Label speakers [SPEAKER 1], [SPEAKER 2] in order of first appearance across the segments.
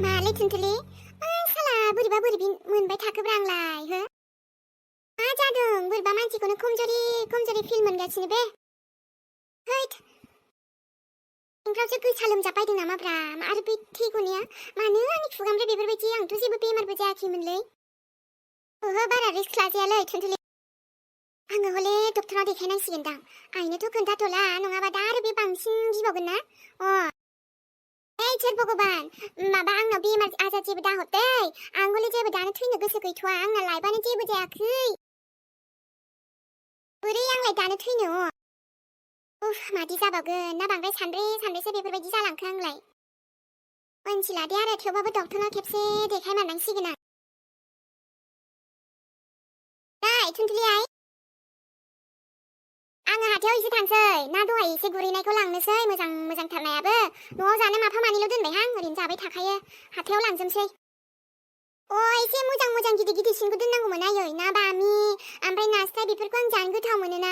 [SPEAKER 1] मालै थुनथुलि मा साला बोरैबा बोरैबि मोनबाय थाखोब्रा आंलाय हो मा जादों बोरैबा मानसिखौनो खमजरि फिल मोनगासिनो बे हैद नोंफ्रावसो गोसा लोमजाबायदों नामाब्रा आरो बे थै गनाया मानो आंनि खुगानिफ्राय बेफोरबायदि आंथ' जेबो बेमारबो जायाखैमोनलै ओहो बारा रिस्क लाजायालै थुनथुलि आङो हले डक्टराव देखायनांसिगोनदां आइनोथ' खोन्थाथ'ला नङाबा दा आरो बे बांसिन गिबावगोन ना सोर भगबान माबा आंनाव बेमार आजार जेबो दाहरदै आं हले जेबो दानो थैनो गोसो गैथ'वा आंना लाइफआनो जेबो जायाखै बोरै आंलाय दानो थैनो मादि जाबावगोन ना बांद्राय सानब्रेसो बेफोरबायदि जालांखो आंलाय मोनथिला दे आरो थेवबाबो डक्टरनाव खेबसे देखायमारनांसिगोन आं थुनथुलि आइ आङो हाथायाव एसे थांसै ना दहाय एसे गुरैनायखौ लांनोसै मोजांथारनायाबो न'आव जानो माफा मानैल' दोनबायहां ओरैनो जाबाय थाखायो हाथायाव लांजोबसै एसे मोजां गिदिरसिनखौ दोननांगौमोन आयै ना बामि ओमफ्राय नास्राय बेफोरखौ आं जानो गोथाव मोनोना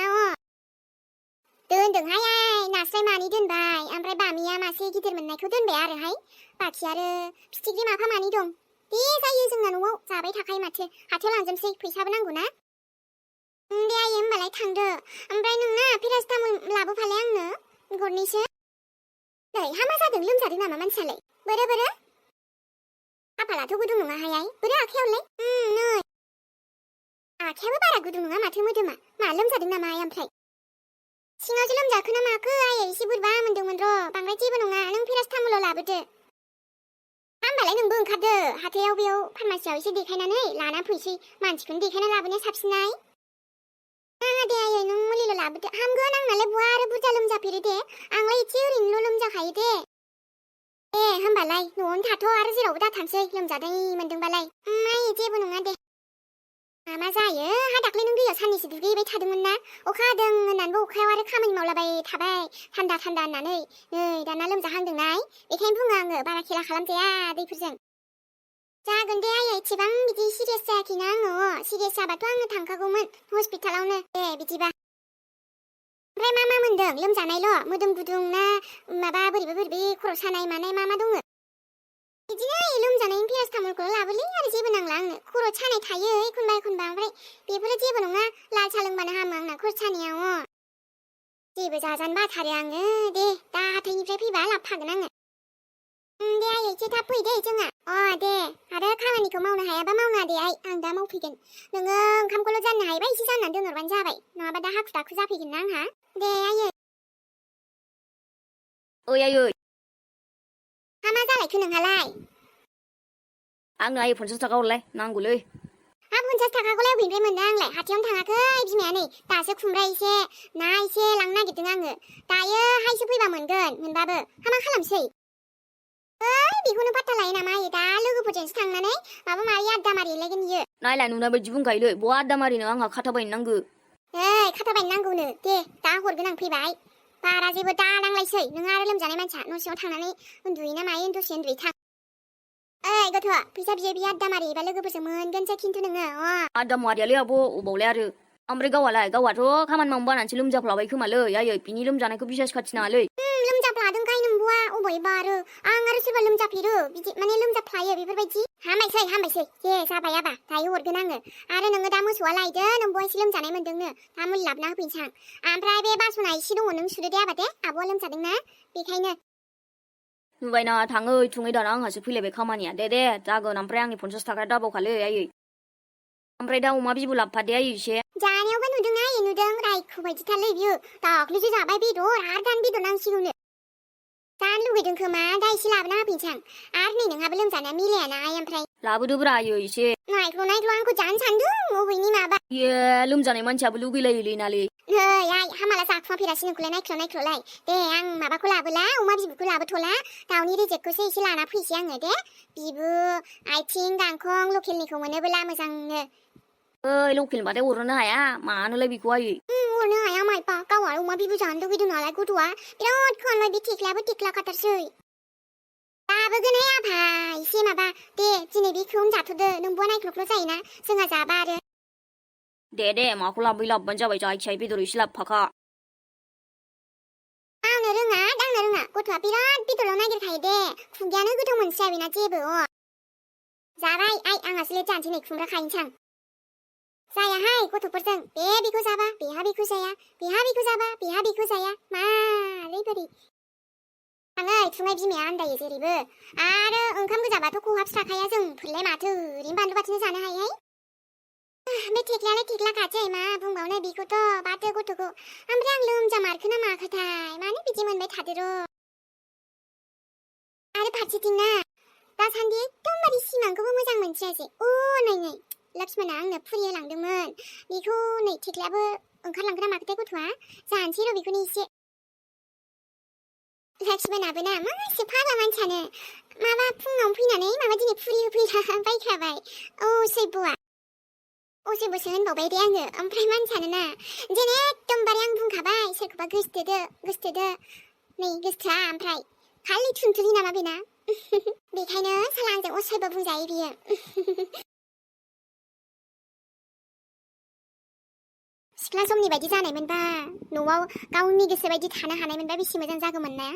[SPEAKER 1] दोनदोंहाय आइ नास्राय मानै दोनबाय ओमफ्राय बामिया मासे गिदिर मोननायखौ दोनबाय आरोहाय बाखि आरो फिथिख्रि माफा मानै दं दे जायो जोंना न'आव जाबाय थाखायो माथो हाथायाव लांजोबसै फैसाबो नांगौ ना दे आयै होमबालाय थांदो ओमफ्राय नोंना पेरासिटामल लाबोफालाय आंनो गरनैसो नै हामा जादों लोमजादों नामा मानसियालाय बोरो खाफालाथ' गुदुं नङाहाय आइ बोरो आखायावलाय नै आखायाबो बारा गुदुं नङा माथो मोदोमा मा लोमजादों नामा आइ ओमफ्राय सिङावसो लोमजाखो ना माखो आयै एसे बोरैबा मोनदोंमोन र' बांद्राय जेबो नङा नों पेरासिटामल लाबोदो होमबालाय नोंबो ओंखारदो हाथायाव बेयाव फार्मासियाव एसे देखायनानै लाना फैसै मानसिखौनो देखायना लाबोनाया साबसिन नाङा दे आयै नों मुलिल' लाबोदो हामगोन आंनालाय बहा आरो बुरजा लोमजाफेरो दे आंलाय एसे ओरैनोल' लोमजाखायो दे होमबालाय न'आवनो थाथ' आरो जेरावबो दाथांसै लोमजादों मोनदोंबालाय आयै जेबो नङा दे मा जायो हा दाख्लै नों दैयाव साननैसो दुगैबाय थादोंमोन ना अखा हादों होननानैबो अखायाव आरो खामानि मावलाबाय थाबाय थान्दा होननानै नै दाना लोमजाहांदोंना बेखायनो बुङो आङो बारा खेला खालामजाया दैफोरजों जागोन दे आयै एसेबां बिदि सिरियास जायाखैना आङो सिरियास जाबाथ' आङो थांखागौमोन हस्पिटालावनो दे बिदिबा ओमफ्राय मा मोनदों लोमजानायल' मोदोम गुदुं ना माबा बोरैबि खर' सानाय मानाय मा दङ बिदिनो लोमजानायनि पेरासिटामलखौल' लाबोलै आरो जेबो नांला आंनो खर' सानाय थायो एखनबा ओमफ्राय बेफोरो जेबो नङा लाल साहा लोंबानो हामो आंना खर' सानायाव जेबो जाजानो बाथारो आङो दे दा हाथायनिफ्राय फैबा लाबोफागोन आङो दे आयै एसे थाब फै दे जोंहा दे आरो खामानिखौ मावनो हायाबा मावनाङा दे आइ आं दा मावफैगोन नोङो ओंखामखौल' जाननो हायोबा एसे जाननानै दोनहरबानो जाबाय नङाबा दा हाखु दाखु जाफैगोन ना आंहा दे आयै
[SPEAKER 2] आयै
[SPEAKER 1] मा जालायखो नोंहालाय
[SPEAKER 2] आंनो आयै 50 थाखा हरलाय नांगौलै
[SPEAKER 1] 50 थाखाखौलाय अबेनिफ्राय मोननो आंलाय हाथायावनो थाङाखै बिमाया नै दासो खुमब्रा एसे ना एसे लांनो नागिरदों आङो दायोहायसो फैबा मोनबाबो मा खालामसै बेखौनो पात्ता लायो नामा आयै दा लोगोफोरजोंसो थांनानै माबा माबि आड्डा मारिहैलायगोन बियो
[SPEAKER 2] नायलाय नुनाय बायदि बुंखायोलै बहा आड्डा मारिनो आंहा खाथा बायनो नांगौ
[SPEAKER 1] खाथा बायनो नांगौनो दे दा हरगोन आं फैबाय बारा जेबो दा नांलायसै नों आरो लोमजानाय मानसिया न' सिङाव थांनानै उन्दुयोना मायो दसे उन्दुयै थां गथ' फैसा बियो आड्डा मारिहैबा लोगोफोरजों मोनगोनसो खिन्थु नोङो
[SPEAKER 2] आड्डा मारियालै आब' अबावलाय आरो ओमफ्राय गावआथ' खामानि मावनो बानानैसो लोमजाफ्लाबाय खोमालै आयै बिनि लोमजानायखौ बिसास खाथिनाङालै
[SPEAKER 1] लोमजाफ्लादोंखाय नोंबुआ अबायबा आरो आं आरो सोरबा लोमजाफेरो बिदि माने लोमजाफ्लायो बेफोरबायदि हामबायसै दे जाबाय आबा दायो हरगोन आङो आरो नोङो दा मोसौआ लायदो नोंबुआ एसे लोमजानाय मोनदोंनो दा मुलि लाबोना होफैनोसै आं ओमफ्राय बे बासना एसे दङ नों सुदो दे आबा दे आब'आ लोमजादोंना बेखायनो
[SPEAKER 2] नुबायना थाङै थुङै दाना आंहासो फैलायबाय खामानिया दे जागोन ओमफ्राय आंनि 50 थाखाया दाबावखालै आयै ओमफ्राय दा अमा बिबु लाबोफादे आयै एसे
[SPEAKER 1] जानायावबो नुदों आयै नुदों रायखौ बायदिथारलै बियो दाख्लैसो जाबाय बेदर आरो दानो बेदर नांसिगौनो जानो लुगैदों खोमा दा एसे लाबोना होफैनोसै आं आरो नै नोंहाबो लोमजानाया मिलायाना आइ ओमफ्राय
[SPEAKER 2] लाबोदोब्रा आयै एसे
[SPEAKER 1] नायख्ल' आंखौ जानो सानदों अबेनि माबा
[SPEAKER 2] लोमजानाय मानसियाबो लुगैलायोलै नालै
[SPEAKER 1] आइ हामाला जाखुमाफेरासै नोंखौलाय नायख्ल' दे आं माबाखौ लाबोला अमा बिबुखौ लाबोथ'ला दाउनि रेजेक्टखौसो एसे लाना फैसै आङो दे बिबु आथिं गांखं लकेलनिखौ मोनोबोला मोजांनो
[SPEAKER 2] लकेलबाथाय हरनो हाया मानोलाय बेखौ आयै
[SPEAKER 1] हरनो हाया माइबा गावहा अमा बिबु जानो लुगैदों नालाय गथ'आ बिराद खोनाबाय बे थेख्लायाबो थेख्लाखाथारसै लाबोगोनहाय आफा एसे माबा दे दिनै बेखौनो जाथ'दो नोंबुआ नायख्ल' जायोना जोंहा जाबा आरो
[SPEAKER 2] दे माखौ लाबोबानो जाबाय जायखिजाया बेदर एसे लाबोफाखा
[SPEAKER 1] दांनो रोङा गथ'आ बिराद बेदरल' नागिरखायो दे खुगायानो गोथाव मोनस्राया बेना जेबो जाबाय आइ आंहासो लेट जानोसै नै खुमब्रा खायनोसै आं जायाहाय गथ'फोरजों बेखौ जाबा बेहा बेखौ जाया बेहा बेखौ जाबा बेहा बेखौ जाया मारै बोरै आङै थुङै बिमाया आन्दायो जेरैबो आरो ओंखाम गोजाबाथ' खहाबस्राखाया जोंफोरलाय माथो ओरैनो बानलु बाथोन जानो हायोहाय बे थेख्लायालाय थेख्लाखासै मा बुंबावनो बेखौथ' बाथो गथ'खौ ओमफ्राय आं लोमजामारखो ना माखोथाय मानो बिदि मोनबाय थादोर' आरो फारसेथिंना दासान्दि एकदमबारे सिमांखौबो मोजां मोनस्रायासै नै लक्ष्मणा आंनो फुरि होलांदोंमोन बेखौ नै थेख्लायाबो ओंखारलांगोना माखोथाय गथ'आ जानोसै र' बेखौनो एसे लक्ष्मणाबो ना मासे फाग्ला मानसियानो माबा फुङावनो फैनानै माबा दिनै फुरि होफैला बायखाबाय असेबोसो होनबावबाय दे आङो ओमफ्राय मानसियानो ना जेने एकदमबारे आं बुंखाबाय सोरखौबा गोसथोदो नै गोसथोआ ओमफ्राय खालि थुनथुलि नामा बेना बेखायनो साला आंजों असयबो बुंजायो बियो सिख्ला समनि बायदि जानायमोनबा न'आव गावनि गोसो बायदि थानो हानायमोनबा बेसे मोजां जागौमोन ना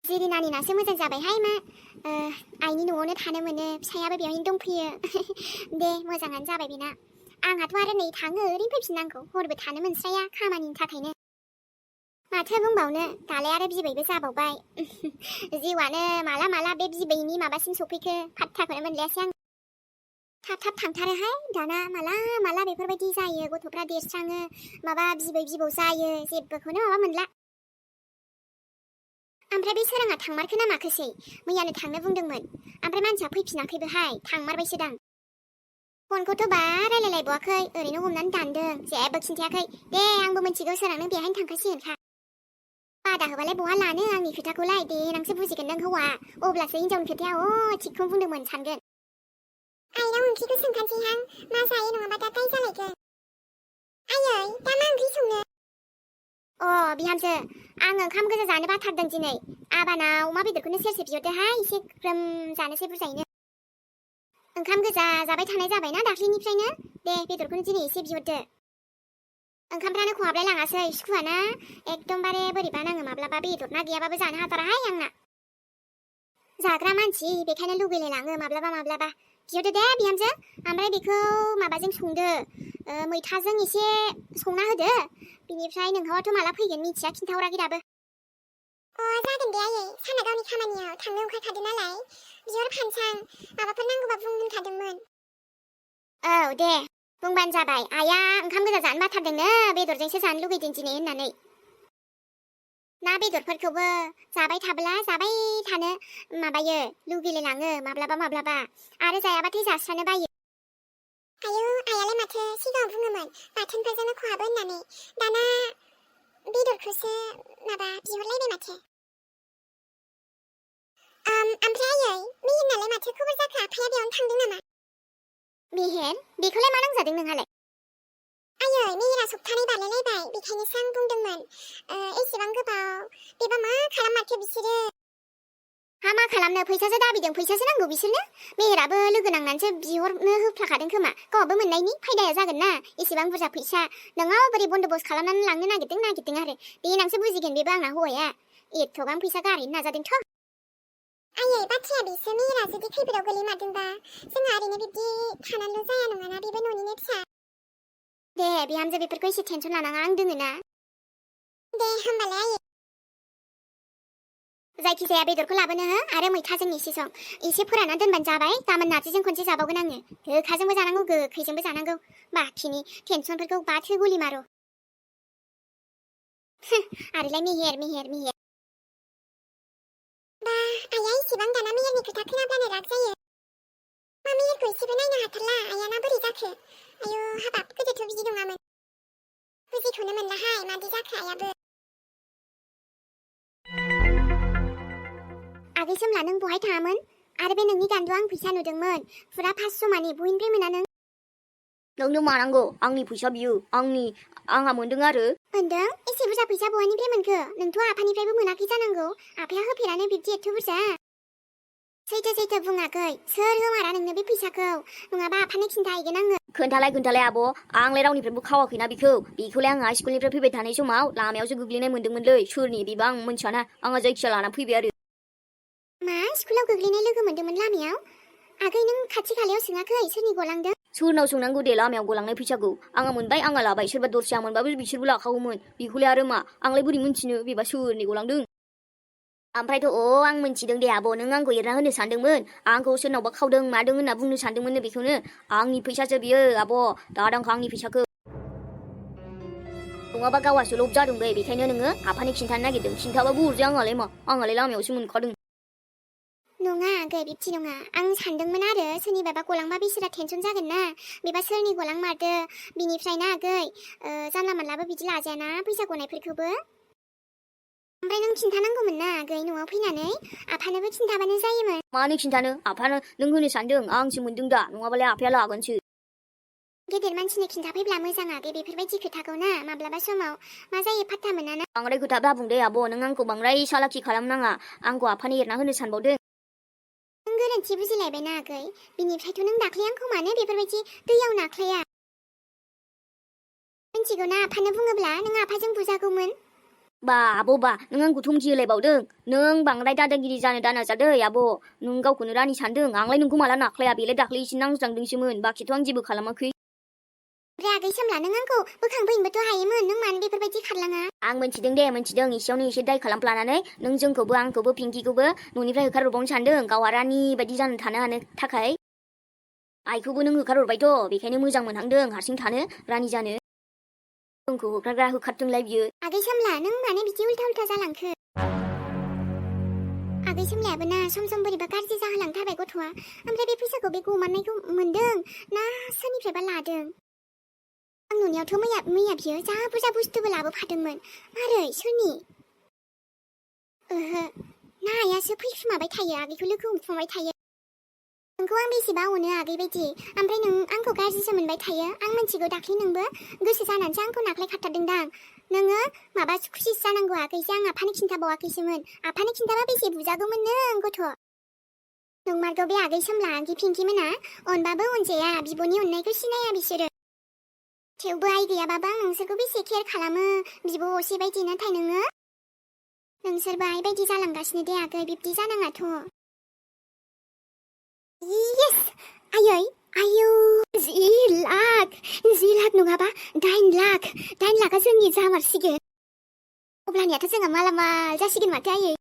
[SPEAKER 1] जेरि नानिनासो मोजां जाबायहाय मा आइनि न'आवनो थानो मोनो फिसायाबो बेवहायनो दंफैयो दे मोजाङानो जाबाय बेना आंहाथ' आरो नै थाङो ओरैनो फैफिननांगौ हरबो थानो मोनस्राया खामानिनि थाखायनो माथो बुंबावनो दालाय आरो बिबैबो जाबावबाय जिउआनो माला बे बिबैनि माबासिम सफैखो फात्ताखौनो मोनलायासै आं थाब थांथारोहाय दाना माला बेफोरबायदि जायो गथ'फ्रा देरस्राङो माबा बिबै बिबौ जायो जेबोखौनो माबा मोनला ओमफ्राय बे सोराङा थांमारखो ना माखोसै मैयानो थांनो बुंदोंमोन ओमफ्राय मानसिया फैफिनाखैबोहाय थांमारबायसोदां फनखौथ' बा रायलायलायबावाखै ओरैनो हमनानै दानदों जेबो खिन्थायाखै दे आंबो मिथिगौ सोरां नों बेहायनो थांखासिगोनखा बादा होबालाय बहा लानो आंनि खोथाखौलाय देनांसो बुजिगोन नों हौवा अब्लासो हिनजावनि खोथाया थिगखौनो बुंदोंमोन सानगोन आइनाव ओंख्रिखौ सोंखानोसैहां मा जायो नङाबा दा दाय जालायगोन आयै दा मा ओंख्रि संनो बिहामजो आं ओंखाम गोजा जानो बाथारदों दिनै आबानाव अमा बेदरखौनो सेरसे बिहरदोहाय एसे ग्रोम जानोसै बुरजायैनो ओंखाम गोजा जाबाय थानाय जाबायना दाख्लिनिफ्रायनो दे बेदरखौनो दिनै एसे बिहरदो ओंखामफ्रानो खहाबलाय लाङासै सुखुवाना एकदमबारे बोरैबा नाङो माब्लाबा बेदर ना गैयाबाबो जानो हाथाराहाय आंना जाग्रा मानसि बेखायनो लुगैलाय लाङो माब्लाबा बिहरदो दे बिहामजो ओमफ्राय बेखौ माबाजों संदो मैथाजों एसे संना होदो बिनिफ्राय नोंहाथ' माला फैगोन मिथिया खिन्थाहराखै दाबो जागोन दे आयै साना गावनि खामानियाव थांनो ओंखारखादों नालाय बिहरफानसां माबाफोर नांगौबा बुंखादोंमोन दे बुंबानो जाबाय आइया ओंखाम गोजा जानो बाथारदोंनो बेदरजोंसो जानो लुगैदों दिनै होननानै ना बेदरफोरखौबो जाबाय थाब्ला जाबाय थानो माबायो लुगैलाय लाङो माब्लाबा आरो जायाबाथाय जास्रानो बायो आयौ आइयालाय माथो सिगाङाव बुङोमोन बाथोनफोरजोंनो खहाबो होननानै दाना बेदरखौसो माबा बिहरलायबाय माथो ओमफ्राय आयै मेहेरनालाय माथो खबर जाखो आफाया बेयावनो थांदों नामा मेहेर बेखौलाय मा नांजादों नोंहालाय आयै मेहेरा सप्तानै बारलायलायबाय बेखायनोसो आं बुंदोंमोन एसेबां गोबाव बेबा मा खालामाथो बिसोरो मा खालामनो फैसासो दाबिदों फैसासो नांगौ बिसोरनो मेहेराबो लोगो नांनानैसो बिहरनो होफ्लाखादों खोमा गावहाबो मोननायनि फायदाया जागोन ना एसेबां बुरजा फैसा नोंहा बोरै बन्द'बस्त खालामनानै लांनो नागिरदों आरो देनांसो बुजिगोन बेबो आंना हौवाया एथ'बां फैसा गारहैनो नाजादोंथ' आयै बाथ्राया बेसो मेहेरा जुदि खैफोदाव गोलैमारदोंबा जोंहा ओरैनो बिब्दि थानानैल' जाया नङाना बेबो न'निनो फिसा दे बिहामजो बेफोरखौ एसे टेनसन लानाङा आं दोङो ना दे होमबालाय आयै जायखिजाया बेदरखौ लाबोनो हो आरो मैथाजों एसे सं एसे फोरानना दोनबानो जाबाय गाबोन नार्जिजों खनसे जाबावगोन आङो गोखाजोंबो जानांगौ गोखैजोंबो जानांगौ बाखिनि टेनसनफोरखौ बाथो गुलि मारो आरोलाय मेहेर बा आइया इसेबां दाना मेहेरनि खोथा खोनाब्लानो राग जायो मा मेहेरखौ एसेबो नायनो हाथारला आइयाना बोरै जाखो आयौ हाबाब गोदोथ' बिदि नङामोन बुजिखौनो मोनलाहाय मादि जाखो आइयाबो आगै सोमला नों बहाय थाङामोन आरो बे नोंनि गान्दुआ आं फैसा नुदोंमोन फुरा 500 मानि बहिनिफ्राय मोना
[SPEAKER 2] नोंनो मा नांगौ आंनि फैसा बियो आंहा मोनदों आरो
[SPEAKER 1] मोनदों एसे बुरजा फैसा बहानिफ्राय मोनखो नोंथ' आफानिफ्रायबो मोनाखै जानांगौ आफाया होफेरानो बिब्दि एथ' बुरजा सैथो बुङाखै सोर होमारा नोंनो बे फैसाखौ नङाबा आफानो खिन्थाहैगोन आङो
[SPEAKER 2] खोन्थालाय आब' आंलाय रावनिफ्रायबो खावाखैना बेखौलाय आङो स्कुलनिफ्राय फैबाय थानाय समाव लामायावसो गोग्लैनाय मोन्दोंमोनलै सोरनि बेबा आं मोनथियाना आङो जायखिया लाना फैबाय आरो
[SPEAKER 1] मा स्कुलाव गोग्लैनाय लोगो मोन्दोंमोन लामायाव आगै नों खाथि खालायाव सोङाखै सोरनि गलांदों
[SPEAKER 2] सोरनाव सोंनांगौ दे लामायाव गलांनाय फैसाखौ आङो मोनबाय आङा लाबाय सोरबा दस्राया मोनबाबो बिसोरबो लाखागौमोन बेखौलाय आरो मा आंलाय बोरै मोनथिनो बेबा सोरनि गलांदों ओमफ्रायथ' आं मोनथिदों दे आब' नों आंखौ एरना होनो सानदोंमोन आंखौ सोरनावबा खावदों मादों होनना बुंनो सानदोंमोननो बेखौनो आंनि फैसासो बियो आब' दादांखा आंनि फैसाखौ नङाबा गावासो लब जादों बे बेखायनो नोङो आफानो खिन्थानो नागिरदों खिन्थाबाबो हरजाया आंहालाय लामायावसो मोनखादों
[SPEAKER 1] नङा आगै बिब्दि नङा आं सानदोंमोन आरो सोरनिबाबा गलांबा बिसोरा टेनसन जागोन ना बेबा सोरनि गलां मारदो बिनिफ्राय ना आगै जानला मानलाबो बिदि लाजायाना फैसा गनायफोरखौबो ओमफ्राय नों खिन्थानांगौमोन ना आगै न'आव फैनानै आफानोबो खिन्थाबानो जायोमोन
[SPEAKER 2] मानो खिन्थानो आफानो नों होनो सानदों आंसो मोनदों दा नङाबालाय आफाया लागोनसो
[SPEAKER 1] गेदेर मानसिनो खिन्थाफैब्ला मोजां आगै बेफोरबायदि खोथाखौ ना माब्लाबा समाव मा जायो फात्ता मोना ना
[SPEAKER 2] बांद्राय खोथा दाबुं दे आब' नों आंखौ बांद्राय सालाखि खालामनाङा आंखौ आफानो एरना होनो सानबावदों
[SPEAKER 1] नों गोरोन्थि बुजिलायबायना आगै बिनिफ्रायथ' नों दाख्लै आंखौ मानो बेफोरबायदि दैयाव नाख्लाया मिन्थिगौ ना आफानो बुङोब्ला नों आफाजों बुजागौमोन
[SPEAKER 2] बा आब' नों आंखौ धमकि होलायबावदों नों बांद्राय दादागिरि जानो दानाजादै आब' नों गावखौनो रानि सानदों आंलाय नोंखौ माला नाख्लाया बेलाय दाख्लै एसे नांज्रांदोंसोमोन बाखिथ' आं जेबो खालामाखै
[SPEAKER 1] ओमफ्राय आगै सोमला नों आंखौ बोखांफैनोबोथ' हायोमोन नों मानो बेफोरबायदि खारलाङा
[SPEAKER 2] आं मोनथिदों दे मोनथिदों एसेयावनो एसे दाय खालामफ्लानानै नों जोंखौबो आंखौबो पिंकिखौबो न'निफ्राय होखारहरबावनो सानदों गावहा रानि बायदि जानो थानो हानो थाखाय आइखौबो नों होखारहरबायथ' बेखायनो मोजां मोनहांदों हारसिं थानो रानि जानो जोंखौ होखारदोंलाय बियो
[SPEAKER 1] आगै सोमला नों मानो बिदि उल्था जालांखो आगै सोमलायाबो ना सम बोरैबा गाज्रि जाहोलांथारबाय गथ'आ ओमफ्राय बे फैसाखौ बे गमारनायखौ मोन्दों ना सोरनिफ्रायबा लादों आं नुनायावथ' मैया बियो जा बुरजा बुस्थुबो लाबोफादोंमोन मारै सोरनि ओहो ना आइयासो फैखुमाबाय थायो आगैखौ लोगो हमफुंबाय थायो नोंखौ आं बेसेबा अनो आगै बायदि ओमफ्राय नों आंखौ गाज्रिसो मोनबाय थायो आं मिन्थिगौ दाख्लै नोंबो गोसो जानानैसो आंखौ नाख्लायखाथारदोंदां नोङो माबा खुसिसो जानांगौ आगैसो आं आफानो खिन्थाबावाखैसोमोन आफानो खिन्थाबा बेसे बुजागौमोन नों गथ' नंमारगौ बे आगै सोमला आगै पिंकि मोना अनबाबो अनजाया बिब'नि अननायखौ सिनाया बिसोरो थेवबो आइ गैयाबाबो आं नोंसोरखौ बेसे केयार खालामो बिब' असे बायदि नाथाय नोंसोरबो आइ बायदि जालांगासिनो दे आगै बिब्दि जानाङाथ' Yes! Ayay! Ayu! 10 लाख नङाबा 9 लाखा जोंनि जामारसिगोन अब्लानियाथ' जोंहा मालामाल जासिगोन माथो आयै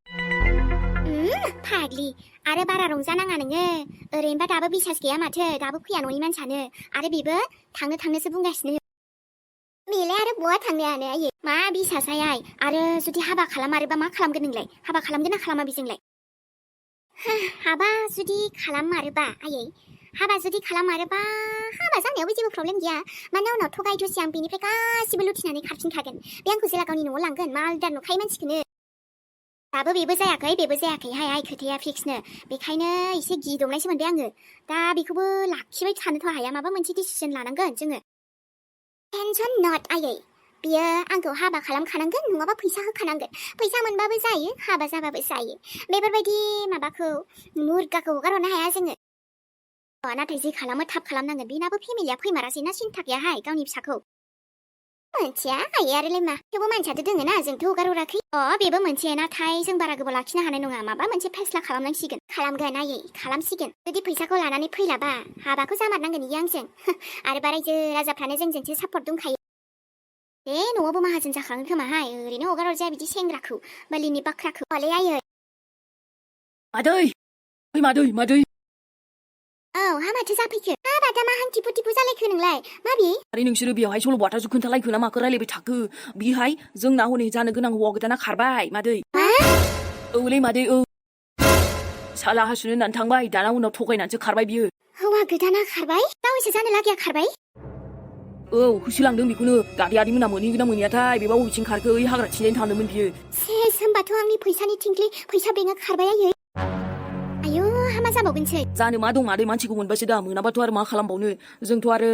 [SPEAKER 1] फाग्लि आरो बारा रंजानाङा नोङो ओरैनोबा दाबो बिसास गैया माथो दाबो फैया न'नि मानसियानो आरो बेबो थांनोसो बुंगासिनो बेलाय आरो बहा थांनायानो आयै मा बिसास आयै आरो जुदि हाबा खालामारोबा मा खालामगोन नोंलाय हाबा खालामगोन ना खालामा बेजोंलाय हाबा जुदि खालामारोबा आयै हाबा जुदि खालामारोबा हाबा जानायावबो जेबो प्रब्लेम गैया मानो उनाव थगायथ'सै आं बेनिफ्राय गासिबो लुथिनानै खारफिनखागोन बे आंखौ जेला गावनि न'आव लांगोन मालदार नुखायो मानसिखौनो दाबो बेबो जायाखैहाय आइ खोथाया फिक्सनो बेखायनो एसे गिदबनायसो मोनबाय आङो दा बेखौबो लाखिबाय थानोथ' हाया माबा मोनसे डिसिजन लानांगोन जोङो टेनसन नट आयै बियो आंखौ हाबा खालामखानांगोन नङाबा फैसा होखानांगोन फैसा मोनबाबो जायो हाबा जाबाबो जायो बेफोरबायदि माबाखौ मुर्गाखौ हगारहरनो हाया जोङो नाथाय जे खालामो थाब खालामनांगोन बेनाबो फेमिलिया फैमारासै ना सिन्था गैयाहाय गावनि फिसाखौ मोनथिया आयै आरोलाय मा थेवबो मानसियाथ' दोङो ना जोंथ' हगारहराखै बेबो मोनसे नाथाय जों बारा गोबाव लाखिनो हानाय नङा माबा मोनसे फेस्ला खालामनांसिगोन खालामगोन आयै खालामसिगोन जुदि फैसाखौ लानानै फैलाबा हाबाखौ जामारनांगोन इयो आंजों आरो रायजो राजाफ्रानो जोंजोंसो सापर्ट दंखायो बे न'आवबो माहाजोन जाखागोन खोमाहाय ओरैनो हगारहरजाया बिदि सेंग्राखौ बालिनि बाख्राखौ हले आयै
[SPEAKER 3] मादै
[SPEAKER 1] औ माथो जाफैखो हाबादा मा हां टिपु जालायखो नोंलाय माबि
[SPEAKER 3] आरो नोंसोरो बेवहाय सल'बाथासो खोन्थालायखो ना माखो रायलायबाय थाखो बिहाय जोंना हनै जानो गोनां हौवा गोदाना खारबाय मादै औलै मादै औ साला हासुनो होननानै थांबाय दाना उनाव थगायनानैसो खारबाय बियो
[SPEAKER 1] हौवा गोदाना खारबाय गावसो जानो लागिया खारबाय
[SPEAKER 3] औ होसोलांदों बेखौनो दादै मोना मोनहैगोन ना मोनहैयाथाय बेबा बबेथिं खारखो ओइ हाग्रा थिंजायनो थांदोंमोन बियो
[SPEAKER 1] सेस होमबाथ' आंनि फैसानि थिंख्लि फैसा बेंकआ खारबाय आयै आयौ हामा जाबावगोनसै
[SPEAKER 3] जानो मा दं मादै मानसिखौ मोनबासो दा मोनाबाथ' आरो मा खालामबावनो जोंथ' आरो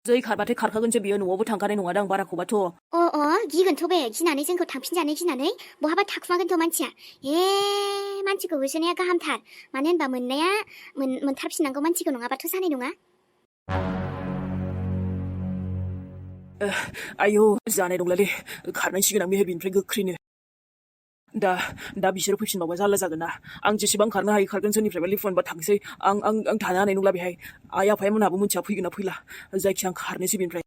[SPEAKER 3] जै खारबाथाय खारखागोनसो बियो न'आवबो थांखानाय नङादां बाराखौबाथ'।
[SPEAKER 1] गिगोनथ' बे गिनानै जोंखौ थांफिनजानो गिनानै बहाबा थाखुमागोनथ' मानसिया। मानसिखौ होसोनाया गाहामथार। मानो होनबा मोननाया मोनथारफिननांगौ मानसिखौ नङाबाथ' जानाय नङा।
[SPEAKER 3] आयौ जानाय नंला दे खारनांसिगोन आं बेहाय बिनिफ्राय गोख्रैनो। दा बिसोर फैफिनबावबा जारला जागोन ना। आं जेसेबां खारनो हायो खारगोन सोरनिफ्रायबा लिफ्ट मोनबा थांसै। आं थानो हानाय नंला बेहाय। आइ आफाया मोनहाबो मोनथिया फैगोन ना फैला। जायखिया आं खारनोसै बेनिफ्राय।